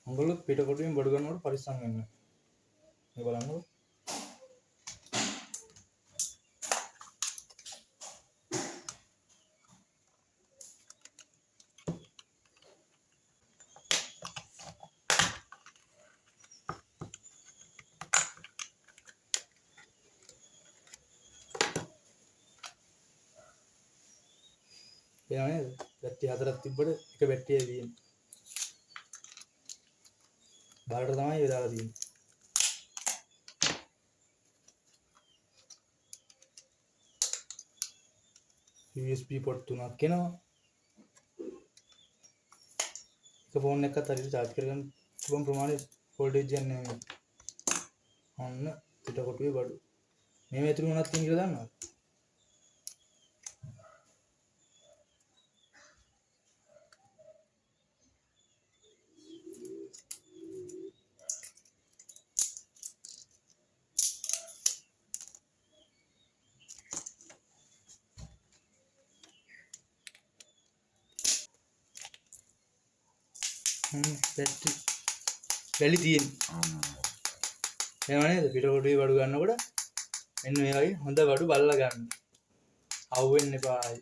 ඔයගොල්ලෝ පිටකොටුවෙන් බඩු ගන්නකොට පරිස්සම් වෙන්න. මේ බලන්නකෝ. පේනව නේද? බැටරි හතරක් තිබ්බට එක බැටරියයි තියෙන්නේ. බලට තමයි ඒ දාලා තියෙන්නේ. USB port තුනක් එනවා. එක ෆෝන් එකක්වත් හරියට චාර්ජ් කරගන්න පුළුවන් ප්‍රමාණය වෝල්ටේජ් එකක් නෑ මේක. ඔන්න පිටකොටුවේ බඩු. මේ ඇතුළේ මොනවද තියෙන්නේ කියලා දන්නවද? බැටරි වැලි තියෙන්නේ. එනවා නේද? පිටකොටුවේ බඩු ගන්නකොට මෙන්න මේ වගේ හොඳ බඩු බලලා ගන්න. අවු වෙන්න එපා ආයි.